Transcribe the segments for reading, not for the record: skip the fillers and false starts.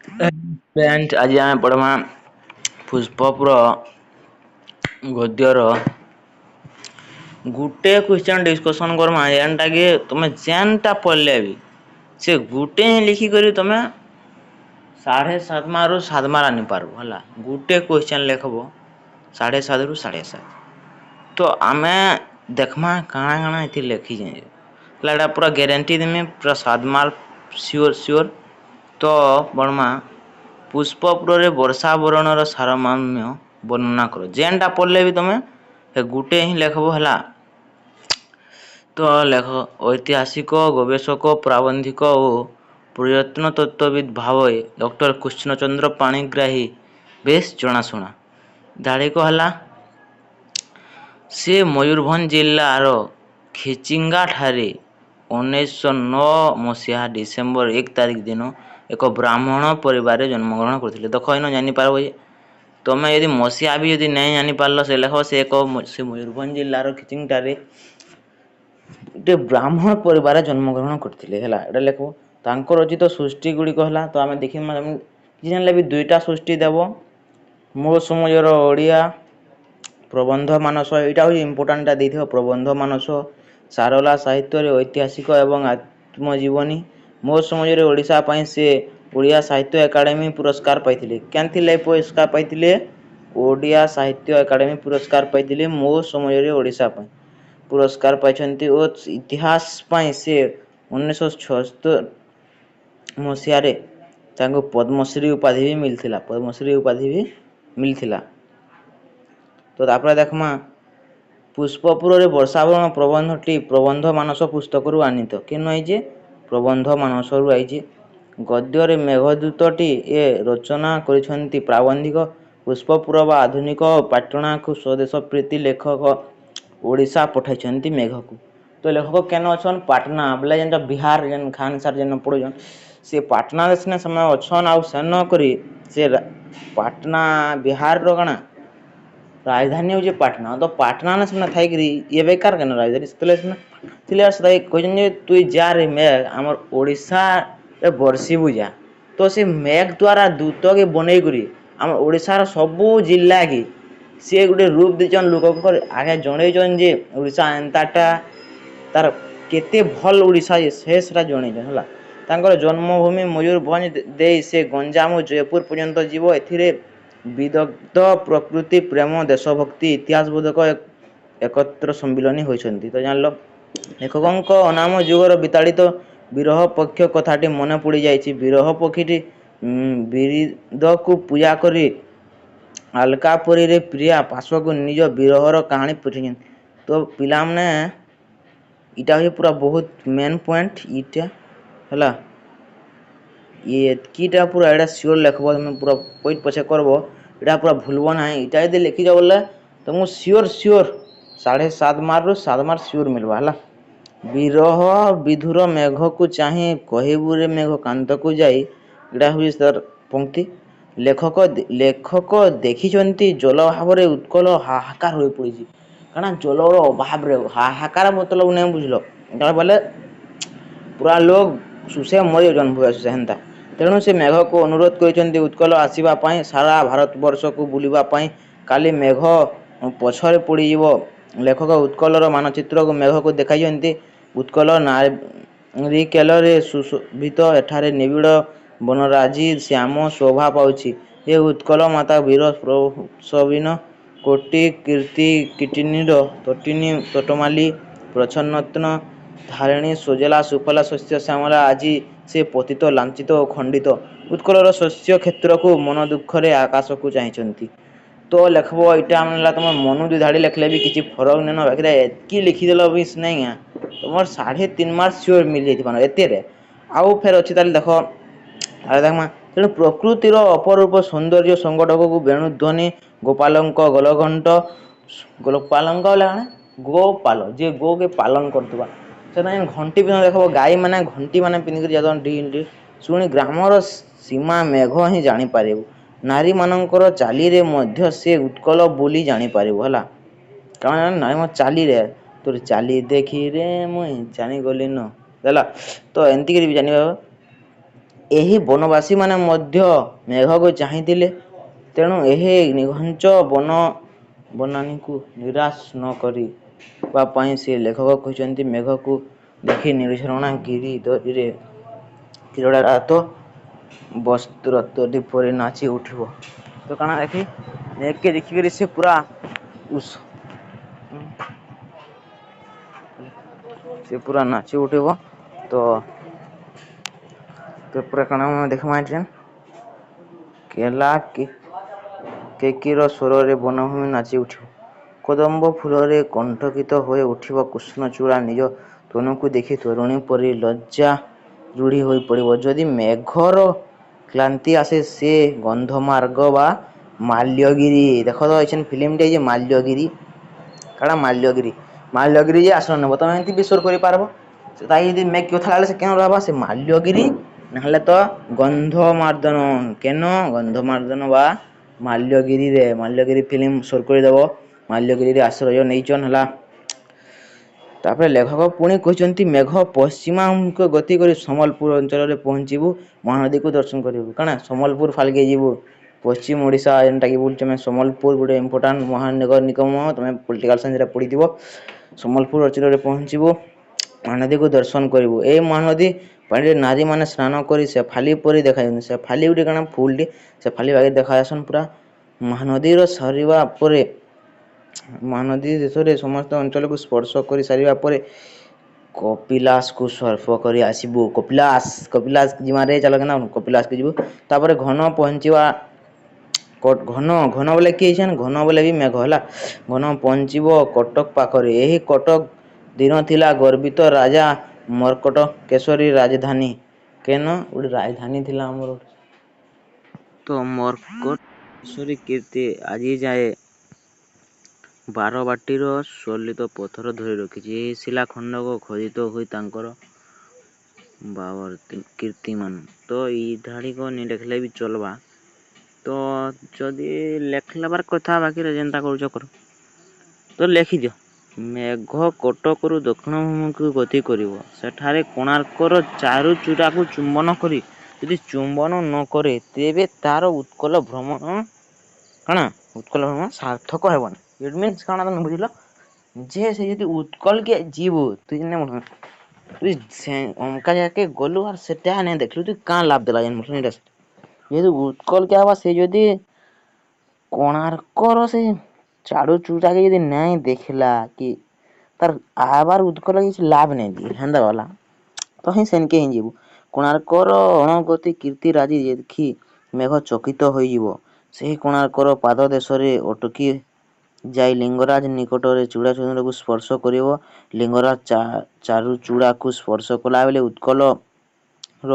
Friend, ଆଜି ଆମେ ପଢ଼ମା ପୁଷ୍ପପୁର ଗଦ୍ୟର ଗୁଟେ କ୍ୱେଶ୍ଚନ୍ ଡିସ୍କସନ୍ କର୍ମା, ଯେନ୍ଟାକି ତୁମେ ଯେନ୍ଟା ପଢ଼ଲେ ବି ସେ ଗୁଟେ ହିଁ ଲେଖିକରି ତୁମେ 7.5 ମାର୍କରୁ 7 ମାର୍କ ଆଣିପାରବ। ହେଲା, ଗୁଟେ କ୍ୱେଶ୍ଚନ୍ ଲେଖବ, 7.5ରୁ 7.5। ତ ଆମେ ଦେଖ୍ମା କାଣା କାଣା ଏଥି ଲେଖିଛେଁ। ହେଲା, ଏଇଟା ପୁରା ଗ୍ୟାରେଣ୍ଟି ଦେମି, ପୁରା 7 ମାର୍କ ସିଓର ସିଓର। ତ ପଢ଼ମା, ପୁଷ୍ପପୁରରେ ବର୍ଷା ବରଣର ସାରମର୍ମ ବର୍ଣ୍ଣନା କର। ଯେନ୍ଟା ପଢ଼ଲେ ବି ତମେ ହେ ଗୁଟେ ହିଁ ଲେଖବ। ହେଲା, ତ ଲେଖ, ଐତିହାସିକ, ଗବେଷକ, ପ୍ରାବନ୍ଧିକ ଓ ପ୍ରତ୍ନତତ୍ତ୍ୱବିତ୍ ଭାବେ ଡକ୍ଟର କୃଷ୍ଣଚନ୍ଦ୍ର ପାଣିଗ୍ରାହୀ ବେଶ ଜଣାଶୁଣା। ଧାଡ଼ିକ ହେଲା, ସେ ମୟୂରଭଞ୍ଜ ଜିଲ୍ଲାର ଖିଚିଙ୍ଗାଠାରେ 1909 ମସିହା ଡିସେମ୍ବର 1 ତାରିଖ ଦିନ ଏକ ବ୍ରାହ୍ମଣ ପରିବାରରେ ଜନ୍ମଗ୍ରହଣ କରିଥିଲେ। ଦେଖ, ଇନ ଜାଣିପାରବ ଯେ ତମେ ଯଦି ମସିହା ବି ଯଦି ନାଇଁ ଜାଣିପାରିଲ, ସେ ଲେଖ, ସେ ଏକ ସେ ମୟୂରଭଞ୍ଜ ଜିଲ୍ଲାର ଖିଚିଙ୍ଗଠାରେ ଗୋଟେ ବ୍ରାହ୍ମଣ ପରିବାରରେ ଜନ୍ମଗ୍ରହଣ କରିଥିଲେ। ହେଲା, ଏଇଟା ଲେଖବ। ତାଙ୍କ ରଚିତ ସୃଷ୍ଟି ଗୁଡ଼ିକ ହେଲା, ତ ଆମେ ଦେଖିମା, କିଛି ଜାଣିଲେ ବି ଦୁଇଟା ସୃଷ୍ଟି ଦେବ। ମୋ ସମାଜର ଓଡ଼ିଆ, ପ୍ରବନ୍ଧ ମାନସ, ଏଇଟା ହେଉଛି ଇମ୍ପୋର୍ଟାଣ୍ଟଟା ଦେଇଥିବ। ପ୍ରବନ୍ଧ ମାନସ, ସାରଲା ସାହିତ୍ୟରେ ଐତିହାସିକ ଏବଂ ଆତ୍ମଜୀବନୀ। ମୋ ସମାଜରେ ଓଡ଼ିଶା ପାଇଁ ସେ ଓଡ଼ିଆ ସାହିତ୍ୟ ଏକାଡେମୀ ପୁରସ୍କାର ପାଇଥିଲେ। କେନ୍ଥିଲେ ପୁରସ୍କାର ପାଇଥିଲେ? ଓଡ଼ିଆ ସାହିତ୍ୟ ଏକାଡେମୀ ପୁରସ୍କାର ପାଇଥିଲେ। ମୋ ସମାଜରେ ଓଡ଼ିଶା ପାଇଁ ପୁରସ୍କାର ପାଇଛନ୍ତି ଓ ଇତିହାସ ପାଇଁ ସେ 1976 ମସିହାରେ ତାଙ୍କୁ ପଦ୍ମଶ୍ରୀ ଉପାଧି ବି ମିଳିଥିଲା। ପଦ୍ମଶ୍ରୀ ଉପାଧି ବି ମିଳିଥିଲା। ତ ତାପରେ ଦେଖମା, ପୁଷ୍ପପୁରରେ ବର୍ଷାବରଣ ପ୍ରବନ୍ଧଟି ପ୍ରବନ୍ଧ ମାନସ ପୁସ୍ତକରୁ ଆନିତ। କେନୁ ଆଇଛେ? ପ୍ରବନ୍ଧ ମାନସରୁ ଆଇଛେ। ଗଦ୍ୟରେ ମେଘଦୂତଟି ଏ ରଚନା କରିଛନ୍ତି। ପ୍ରାବନ୍ଧିକ ପୁଷ୍ପପୁର ବା ଆଧୁନିକ ପାଟଣାକୁ ସ୍ୱଦେଶ ପ୍ରୀତି ଲେଖକ ଓଡ଼ିଶା ପଠାଇଛନ୍ତି ମେଘକୁ। ତ ଲେଖକ କେନ ଅଛନ୍? ପାଟନା ବୋଲେ ଯେନ୍ଟା ବିହାର, ଯେନ୍ ଖାନ ସାର୍ ଯେନ୍ ପଢ଼ୁଛନ୍, ସେ ପାଟନାରେ ସିନା ସେମାନେ ଅଛନ୍। ଆଉ ସେନ କରି ସେ ପାଟନା ବିହାରର କାଣା ରାଜଧାନୀ ହଉଛେ ପାଟନା। ତ ପାଟନାନେ ସେମାନେ ଥାଇକିରି ଏବେକାର କେନ ରାଜଧାନୀ, ସେତେବେଳେ ସେମାନେ ଥିଲେ। ସେଟା କହିଛନ୍ତି ଯେ ତୁଇ ଯାରେ ମେଘ, ଆମର ଓଡ଼ିଶାରେ ବର୍ଷିବୁ ଯା। ତ ସେ ମେଘ ଦ୍ୱାରା ଦୂତକେ ବନେଇକରି ଆମ ଓଡ଼ିଶାର ସବୁ ଜିଲ୍ଲାକେ ସିଏ ଗୋଟେ ରୂପ ଦେଇଛନ୍, ଲୋକଙ୍କର ଆଗେ ଜଣେଇଛନ୍ ଯେ ଓଡ଼ିଶା ଏନ୍ତାଟା, ତାର କେତେ ଭଲ୍ ଓଡ଼ିଶା ଯେ ସେ ସେଟା ଜଣେଇଛନ୍। ହେଲା, ତାଙ୍କର ଜନ୍ମଭୂମି ମୟୂରଭଞ୍ଜ ଦେଇ ସେ ଗଞ୍ଜାମ ଓ ଜୟପୁର ପର୍ଯ୍ୟନ୍ତ ଯିବ। ଏଥିରେ ବିଦଗ୍ଧ ପ୍ରକୃତି ପ୍ରେମ, ଦେଶଭକ୍ତି, ଇତିହାସବୋଧକ ଏକତ୍ର ସମ୍ମିଳନୀ ହୋଇଛନ୍ତି। ତ ଜାଣିଲ, ଲେଖକଙ୍କ ଅନାମ ଯୁଗର ବିତାଡ଼ିତ ବିରହ ପକ୍ଷ କଥାଟି ମନେ ପଡ଼ିଯାଇଛି। ବିରହ ପକ୍ଷୀଟି ବିରିଦକୁ ପୂଜା କରି ଆଲକାପୁରୀରେ ପ୍ରିୟା ପାର୍ଶ୍ୱକୁ ନିଜ ବିରହର କାହାଣୀ ପଠେଇଛନ୍ତି। ତ ପିଲାମାନେ, ଇଟା ହଉଛି ପୁରା ବହୁତ ମେନ୍ ପଏଣ୍ଟ ଇଟା। ହେଲା, ଏତ୍କିଟା ପୁରା ଏଇଟା ସିଓର ଲେଖବ ତମେ, ପୁରା ପଇଟ ପଛେ କରବ, ଏଇଟା ପୁରା ଭୁଲବ ନାହିଁ। ଇଟା ଯଦି ଲେଖିଛ ବୋଲେ ତମକୁ ସିଓର ସିଓର 7.5 ମାର୍କରୁ 7 ମାର୍କ ସିଓର ମିଲବା। ହେଲା, ବିରହ ବିଧୁର ମେଘକୁ ଚାହିଁ କହିବୁରେ ମେଘ କାନ୍ତକୁ ଯାଇ, ଏଇଟା ହେଉଛି ତାର ପଙ୍କ୍ତି। ଲେଖକ ଦେଖିଛନ୍ତି ଜଳ ଭାବରେ ଉତ୍କଳ ହାହାକାର ହୋଇ ପଡ଼ିଛି। କାରଣ ଜଳର ଅଭାବରେ ହାହାକାର ମତଲବ ନାଇଁ ବୁଝିଲ ବୋଲେ ପୁରା ଲୋକ ଶୁଷେ ମରିଯାଉଛନ୍, ଭୁଏ ଶୁଷେ ହେନ୍ତା। ତେଣୁ ସେ ମେଘକୁ ଅନୁରୋଧ କରିଛନ୍ତି ଉତ୍କଳ ଆସିବା ପାଇଁ, ସାରା ଭାରତବର୍ଷକୁ ବୁଲିବା ପାଇଁ। କାଲି ମେଘ ପଛରେ ପଡ଼ିଯିବ। ଲେଖକ ଉତ୍କଳର ମାନଚିତ୍ରକୁ ମେଘକୁ ଦେଖାଇଛନ୍ତି। ଉତ୍କଳ ନାରିକେଳରେ ସୁଶୋଭିତ, ଏଠାରେ ନିବିଡ଼ ବନରାଜି ଶ୍ୟାମ ଶୋଭା ପାଉଛି। ଏ ଉତ୍କଳ ମାତା ବୀର ପ୍ରସବିନ କୋଟି କୀର୍ତ୍ତି କୀର୍ତ୍ତିନୀର ତଟିନୀ ତଟମାଳି ପ୍ରଚ୍ଛନ୍ନତନ ଧାରିଣୀ, ସୁଜଲା ସୁଫଲା ଶସ୍ୟ ଶ୍ୟାମଳା। ଆଜି ସେ ପତିତ, ଲାଞ୍ଚିତ ଓ ଖଣ୍ଡିତ। ଉତ୍କଳର ଶସ୍ୟ କ୍ଷେତ୍ରକୁ ମନ ଦୁଃଖରେ ଆକାଶକୁ ଚାହିଁଛନ୍ତି। ତ ଲେଖବ, ଏଇଟା ମାନେ ତମ ମନୁ ଦୁଇ ଧାଡ଼ି ଲେଖିଲେ ବି କିଛି ଫରକ ନାଇଁନ। ବାକି ଏତ୍କି ଲେଖିଦେଲ ବି ନାଇଁ ତମର 3.5 ମାର୍କ ସିଓର ମିଳିଯାଇଥିବ ଏତେରେ। ଆଉ ଫେର ଅଛି, ତାହେଲେ ଦେଖ, ତାହେଲେ ଦେଖମା। ତେଣୁ ପ୍ରକୃତିର ଅପରୂପ ସୌନ୍ଦର୍ଯ୍ୟ ସଂଗଠକକୁ ବେଣୁଧ୍ୱନି, ଗୋପାଲଙ୍କ ଗଲଘଣ୍ଟ। ଗୋପାଲଙ୍କ ବୋଲେ କାଣା? ଗୋପାଲ, ଯିଏ ଗୋକେ ପାଳନ କରୁଥିବା। ସେଟା ଘଣ୍ଟି ପିନ୍ଧ ଦେଖବ, ଗାଈ ମାନେ ଘଣ୍ଟି ମାନେ ପିନ୍ଧିକରି ଯାଉଛନ୍ ଡି ଡି, ଶୁଣି ଗ୍ରାମର ସୀମା ମେଘ ହିଁ ଜାଣିପାରିବ। ନାରୀମାନଙ୍କର ଚାଲିରେ ମଧ୍ୟ ସେ ଉତ୍କଳ ବୋଲି ଜାଣିପାରିବ। ହେଲା, କାରଣ ନାରୀ ଚାଲିରେ, ତୋର ଚାଲି ଦେଖିରେ ମୁଇଁ ଜାଣିଗଲି ନ ହେଲା। ତ ଏମିତିକିରି ବି ଜାଣିପାରିବ। ଏହି ବନବାସୀମାନେ ମଧ୍ୟ ମେଘକୁ ଚାହିଁଥିଲେ। ତେଣୁ ଏହି ନିଘଞ୍ଚ ବନ ବନାନୀକୁ ନିରାଶ ନ କରିବା ପାଇଁ ସେ ଲେଖକ କହିଛନ୍ତି, ମେଘକୁ ଦେଖି ନିର୍ଝରଣା ଗିରି ଦରିରେ କ୍ରୀଡ଼ାରତ ବସ୍ତ୍ରତରୀ ପରି ନାଚି ଉଠିବ। ତ କାଣା ଦେଖି ମେଘକେ ଦେଖିକରି ସେ ପୁରା ସେ ପୁରା ନାଚି ଉଠିବ। ତ ପୁରା କାଣା ଦେଖମା, ଏଠି କେଲା କେକିର ସ୍ୱରରେ ବନଭୂମି ନାଚି ଉଠିବ। କଦମ୍ବ ଫୁଲରେ କଣ୍ଟକିତ ହୋଇ ଉଠିବ। କୃଷ୍ଣଚୂଡ଼ା ନିଜ ତନୁକୁ ଦେଖି ତରୁଣୀ ପରି ଲଜ୍ଜାରୂଢ଼ ହୋଇ ପଡ଼ିବ। ଯଦି ମେଘର କ୍ଳାନ୍ତି ଆସେ, ସେ ଗନ୍ଧମାର୍ଗ ବା ମାଲ୍ୟଗିରି, ଦେଖ ତ ଏଇଛେନ୍ ଫିଲ୍ମଟେ ହେଇଛେ ମାଲ୍ୟଗିରି। କାଣା ମାଲ୍ୟଗିରି? ମାଲ୍ୟଗିରି ଯେ ଆଶ୍ରୟ ନେବ। ତମେ ଏମିତି ବି ସୋର୍ କରିପାରବ। ସେ ତାଇ ଯଦି ମେଘ କଥା ଲାଗଲେ ସେ କେନ ରହବା? ସେ ମାଲ୍ୟଗିରି ନହେଲେ ତ ଗନ୍ଧମାର୍ଦନ। କେନ? ଗନ୍ଧମାର୍ଦନ ବା ମାଲ୍ୟଗିରିରେ। ମାଲ୍ୟଗିରି ଫିଲ୍ମ ସୋର୍ କରିଦେବ। ମାଲ୍ୟଗିରିରେ ଆଶ୍ରୟ ନେଇଛନ୍ ହେଲା। ତାପରେ ଲେଖକ ପୁଣି କହିଛନ୍ତି, ମେଘ ପଶ୍ଚିମାମୁଖ ଗତି କରି ସମ୍ବଲପୁର ଅଞ୍ଚଳରେ ପହଞ୍ଚିବୁ, ମହାନଦୀକୁ ଦର୍ଶନ କରିବୁ। କାଣା ସମ୍ବଲପୁର ଫାଲକେ ଯିବୁ? ପଶ୍ଚିମ ଓଡ଼ିଶା ଯେନ୍ଟାକି ବୋଲୁଛୁ ଆମେ, ସମ୍ବଲପୁର ଗୋଟେ ଇମ୍ପୋର୍ଟାଣ୍ଟ ମହାନଗର ନିଗମ, ତମେ ପଲିଟିକାଲ ସାଇନ୍ସରେ ପଢ଼ିଥିବ। ସମ୍ବଲପୁର ଅଞ୍ଚଳରେ ପହଞ୍ଚିବୁ, ମହାନଦୀକୁ ଦର୍ଶନ କରିବୁ। ଏଇ ମହାନଦୀ ପାଣିରେ ନାରୀମାନେ ସ୍ନାନ କରି ଶେଫାଲି ପରି ଦେଖାଯାଉଛନ୍ତି। ଶେଫାଲି ଗୋଟେ କାଣା ଫୁଲଟେ, ଶେଫାଲି ବାଗିର ଦେଖାଯାସନ୍ ପୁରା। ମହାନଦୀର ସରିବା ପରେ, ମହାନଦୀ ଦେଶରେ ସମସ୍ତ ଅଞ୍ଚଳକୁ ସ୍ପର୍ଶ କରି ସାରିବା ପରେ କପିଲାସକୁ ସର୍ଫ କରି ଆସିବୁ। କପିଲାସ, କପିଲାସ ଯିମାରେ ଚାଲ। କେନା କପିଲାସକୁ ଯିବୁ? ତାପରେ ଘନ ପହଞ୍ଚିବା। ଘନ, ଘନ ବୋଲେ କିଏ ହେଇଛନ୍? ଘନ ବୋଲେ ବି ମେଘ ହେଲା। ଘନ ପହଞ୍ଚିବ କଟକ ପାଖରେ। ଏହି କଟକ ଦିନ ଥିଲା ଗର୍ବିତ ରାଜା ମର୍କଟ କେଶରୀ ରାଜଧାନୀ। କେନ ଗୋଟେ ରାଜଧାନୀ ଥିଲା ଆମର ତ ମର୍କଟ କେଶରୀ କୀର୍ତ୍ତି ଆଜି ଯାଏ ବାରବାଟୀର ସଲିତ ପଥର ଧରି ରଖିଛି। ଏହି ଶିଲା ଖଣ୍ଡକ ଖୋଦିତ ହୋଇ ତାଙ୍କର କୀର୍ତ୍ତିମାନ। ତ ଏଇ ଧାଡ଼ିକ ନି ଲେଖିଲେ ବି ଚଲବା। ତ ଯଦି ଲେଖିଲେବାର କଥା, ବାକିରେ ଯେନ୍ତା କରୁଛ କର, ତ ଲେଖିଦିଅ। ମେଘ କଟକରୁ ଦକ୍ଷିଣ ଭୂମିକୁ ଗତି କରିବ। ସେଠାରେ କୋଣାର୍କର ଚାରୁଚୂଡ଼ାକୁ ଚୁମ୍ବନ କରି, ଯଦି ଚୁମ୍ବନ ନ କରେ ତେବେ ତାର ଉତ୍କଳ ଭ୍ରମଣ କାଣା, ଉତ୍କଳ ଭ୍ରମଣ ସାର୍ଥକ ହେବନି। ଇଟ୍ ମିନ୍ସ କାଣା ତମେ ବୁଝିଲ ଯେ ସେ ଯଦି ଉତ୍କଳକେ ଯିବୁ, ତୁଇ ତୁଇ ସେ ଅମକା ଜାଗାକେ ଗଲୁ ଆର୍ ସେଟା ନାଇଁ ଦେଖିଲୁ, ତୁଇ କାଁ ଲାଭ ଦେଲା ଯେନ୍। ଏଇଟା ଯେହେତୁ ଉତ୍କଳକେ ଆଇବା, ସେ ଯଦି କୋଣାର୍କର ସେ ଚାରୁଚୂଡ଼ାକେ ଯଦି ନାଇଁ ଦେଖିଲା କି ତାର୍ ଆଇବାର ଉତ୍କଳ କିଛି ଲାଭ ନାଇଁ ଦିଏ ହେନ୍ତା ବାଲା। ତ ହିଁ ସେନ୍କେ ହିଁ ଯିବୁ। କୋଣାର୍କର ଅଣଗତି କୀର୍ତ୍ତିରାଜି ଦେଖି ମେଘ ଚକିତ ହୋଇଯିବ। ସେହି କୋଣାର୍କର ପାଦ ଦେଶରେ ଅଟକି ଯାଇ ଲିଙ୍ଗରାଜ ନିକଟରେ ଚୂଡ଼ାଚନ୍ଦ୍ରକୁ ସ୍ପର୍ଶ କରିବ। ଲିଙ୍ଗରାଜ ଚାରୁଚୂଡ଼ାକୁ ସ୍ପର୍ଶ କଲାବେଳେ ଉତ୍କଳର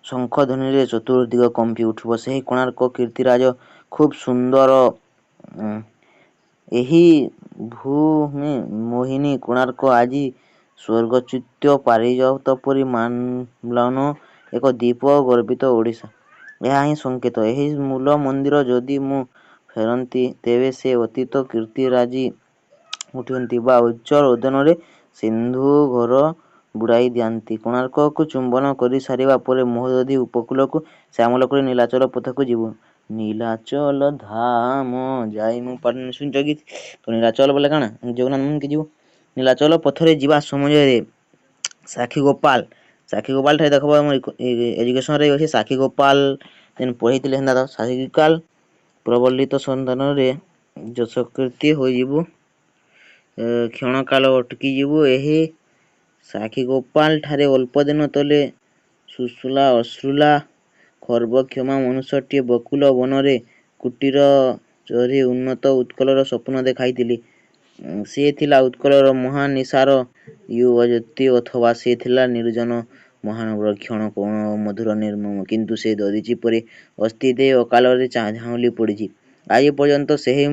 ଶଙ୍ଖଧ୍ୱନିରେ ଚତୁର୍ଦିଗ କମ୍ପି ଉଠିବ। ସେହି କୋଣାର୍କ କୀର୍ତ୍ତିରାଜ ଖୁବ୍ ସୁନ୍ଦର। ଏହି ଭୂମି ମୋହିନୀ କୋଣାର୍କ ଆଜି ସ୍ୱର୍ଗଚ୍ୟୁତ ପାରିଜାତ ପରି ମ୍ଳାନ ଏକ ଦ୍ୱୀପ। ଗର୍ବିତ ଓଡ଼ିଶା ଏହା ହିଁ ସଂକେତ। ଏହି ମୂଳ ମନ୍ଦିର ଯଦି ମୁଁ ଫେରନ୍ତି, ତେବେ ସେ ଅତୀତ କୀର୍ତ୍ତିରାଜି ଉଠନ୍ତି ବା ଉଜ୍ଜ୍ୱଳ ଉଦନରେ ସିନ୍ଧୁ ଘର ବୁଡ଼ାଇ ଦିଅନ୍ତି। କୋଣାର୍କକୁ ଚୁମ୍ବନ କରିସାରିବା ପରେ ମହୋଦଧି ଉପକୂଳକୁ ଶ୍ୟାମଳ କରି ନୀଳାଚଳ ପଥକୁ ଯିବୁ। ନୀଳାଚଳ ଧାମ ଯାଇ ମୁଁ ପାରୁନି, ଶୁଣିଛ ଗୀତ ତ? ନୀଳାଚଳ ବୋଲେ କାଣା? ଜଗନ୍ନାଥ ମନ୍ଦିରକେ ଯିବୁ। ନୀଳାଚଳ ପଥରେ ଯିବା ସମୟରେ ସାକ୍ଷୀ ଗୋପାଲ, ସାକ୍ଷୀ ଗୋପାଲ ଠାରେ ଦେଖବ, ଆମର ଏଜୁକେସନରେ ଅଛି ସାକ୍ଷୀ ଗୋପାଲ ଯେନ୍ ପଢ଼େଇଥିଲେ ହେନ୍ତା। ତ ସାକ୍ଷୀ ଗୋପାଲ ପ୍ରବଳିତ ସନ୍ତାନରେ ଯଶକୀର୍ତ୍ତି ହୋଇଯିବୁ, କ୍ଷଣକାଳ ଅଟକି ଯିବୁ। ଏହି ସାକ୍ଷୀ ଗୋପାଲ ଠାରେ ଅଳ୍ପ ଦିନ ତଳେ ସୁଶୁଳା ଅଶ୍ରୁଳା ଖର୍ବକ୍ଷମା ମନୁଷ୍ୟଟିଏ ବକୁଳ ବନରେ କୁଟୀର ଚଢ଼ି ଉନ୍ନତ ଉତ୍କଳର ସ୍ୱପ୍ନ ଦେଖାଇଥିଲେ। ସେ ଥିଲା ଉତ୍କଳର ମହାନିଶାର ୟୁବଜ୍ୟୋତି, ଅଥବା ସେ ଥିଲା ନିର୍ଜନ ମହାନବର କ୍ଷଣ କରୁଣ ଓ ମଧୁର ନିର୍ମମ। କିନ୍ତୁ ସେ ଦଧିଚି ପରି ଅସ୍ଥି ଦେଇ ଅକାଳରେ ଝାଉଁଳି ପଡ଼ିଛି। ଆଜି ପର୍ଯ୍ୟନ୍ତ ସେହି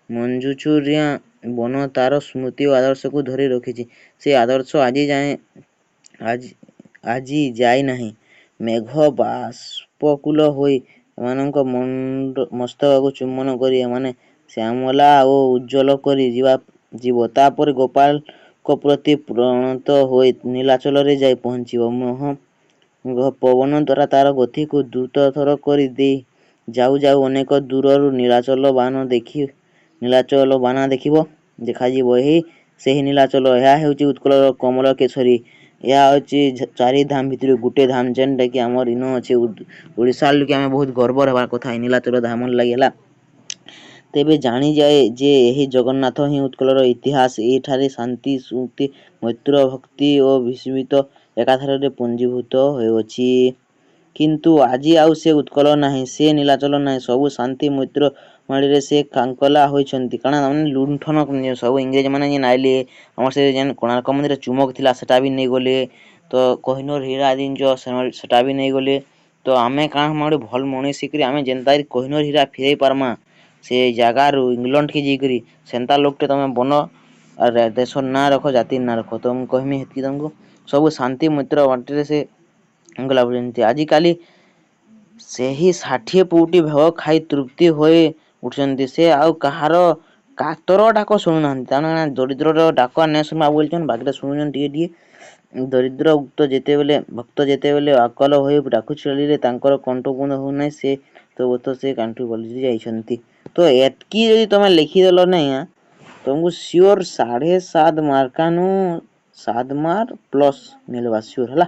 ମଞ୍ଜୁଚୂରିଆ ବନ ତାର ସ୍ମୃତି ଓ ଆଦର୍ଶକୁ ଧରି ରଖିଛି। ସେ ଆଦର୍ଶ ଆଜି ଯାଏ ଆଜି ଯାଇନାହିଁ। ମେଘ ବାଷ୍ପକୁଳ ହୋଇ ଏମାନଙ୍କ ମସ୍ତକକୁ ଚୁମ୍ବନ କରି ଏମାନେ ଶ୍ୟାମଳା ଓ ଉଜ୍ଜ୍ୱଳ କରି ଯିବ। ତାପରେ ଗୋପାଳଙ୍କ ପ୍ରତି ପ୍ରଣତ ହୋଇ ନୀଳାଚଳରେ ଯାଇ ପହଞ୍ଚିବ। ପବନ ଦ୍ୱାରା ତାର ଗତିକୁ ଦ୍ରୁତତର କରିଦେଇ ଯାଉ ଯାଉ ଅନେକ ଦୂରରୁ ନୀଳାଚଳ ବାନ ଦେଖି, ନୀଳାଚଳ ବାନା ଦେଖିବ, ଦେଖାଯିବ। ଏହି ସେହି ନୀଳାଚଳ। ଏହା ହେଉଛି ଉତ୍କଳର କମଳ କେଶରୀ। ଏହା ହେଉଛି ଚାରି ଧାମ ଭିତରୁ ଗୋଟେ ଧାମ, ଯେନ୍ଟାକି ଆମର ଇନ ଅଛି। ଓଡ଼ିଶାର ଲୋକେ ଆମେ ବହୁତ ଗର୍ବର ହେବାର କଥା ଏ ନୀଳାଚଳ ଧାମର ଲାଗି, ହେଲା। ତେବେ ଜାଣିଯାଏ ଯେ ଏହି ଜଗନ୍ନାଥ ହିଁ ଉତ୍କଳର ଇତିହାସ। ଏହିଠାରେ ଶାନ୍ତି, ସ୍ମୃତି, ମୈତ୍ର, ଭକ୍ତି ଓ ବିସ୍ମିତ ଏକାଧାରରେ ପୁଞ୍ଜୀଭୂତ ହୋଇଅଛି। କିନ୍ତୁ ଆଜି ଆଉ ସେ ଉତ୍କଳ ନାହିଁ, ସେ ନୀଳାଚଳ ନାହିଁ। ସବୁ ଶାନ୍ତି ମୈତ୍ର ମାଳିରେ ସେ କାଙ୍କଲା ହୋଇଛନ୍ତି। କାରଣ ମାନେ ଲୁଣ୍ଠନ ସବୁ ଇଂରେଜ ମାନେ ଯେନ୍ ଆଇଲେ, ଆମର ସେ ଯେନ୍ କୋଣାର୍କ ମନ୍ଦିର ଚୁମକ ଥିଲା, ସେଟା ବି ନେଇଗଲେ। ତ କୋହିନୂର ହୀରା ଜିନିଷ ସେଟା ବି ନେଇଗଲେ। ତ ଆମେ କାଣା ଗୋଟେ ଭଲ ମଣିଷ ହେଇକରି ଆମେ ଯେନ୍ତା କୋହିନୂର ହୀରା ଫେରେଇ ପାର୍ମା ସେ ଜାଗାରୁ ଇଂଲଣ୍ଡ କେ ଯାଇକରି, ସେନ୍ତା ଲୋକଟେ ତମେ ବନ ଆର୍ ଦେଶର ନାଁ ରଖ, ଜାତିର ନାଁ ରଖ। ତ ମୁଁ କହିମି ହେତ୍କି ତମକୁ, ସବୁ ଶାନ୍ତି ମୈତ୍ର ବାଣ୍ଟିରେ ସେ ଗଲା ବୁଝନ୍ତି। ଆଜିକାଲି ସେହି 60 ପଉଟି ଭୋଗ ଖାଇ ତୃପ୍ତି ହୋଇ ଉଠୁଛନ୍ତି। ସେ ଆଉ କାହାର କାତର ଡାକ ଶୁଣୁନାହାନ୍ତି। ତାମାନେ ଦରିଦ୍ରର ଡାକ ନାଇଁ ଶୁଣବା ବୋଲୁଛନ୍, ବାକିଟା ଶୁଣୁଛନ୍ ଟିକେ ଟିକେ। ଦରିଦ୍ର ଉକ୍ତ ଯେତେବେଲେ ଭକ୍ତ ଯେତେବେଲେ ଆକଲ ହୋଇ ଡାକୁ ଚାଲିଲେ, ତାଙ୍କର କଣ୍ଠ ବନ୍ଦ ହଉନାହିଁ। ସେ ତ ସେ କାଣ୍ଠୁ ପାଲଟି ଯାଇଛନ୍ତି। ତ ଏତ୍କି ଯଦି ତମେ ଲେଖିଦେଲ ନାଇଁ, ତମକୁ ସିଓର 7.5 ମାର୍କାନୁ 7 ମାର୍କ ପ୍ଲସ୍ ମିଲବା ସିଓର, ହେଲା।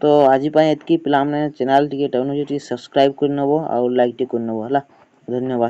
ତ ଆଜି ପାଇଁ ଏତ୍କି ପିଲାମାନେ। ଚ୍ୟାନେଲ୍ ଟିକେ ଡାଉନ୍ ଅଛି, ଟିକେ ସବସ୍କ୍ରାଇବ୍ କରିନେବ ଆଉ ଲାଇକ୍ ଟିକେ କରିନେବ, ହେଲା। ଧନ୍ୟବାଦ।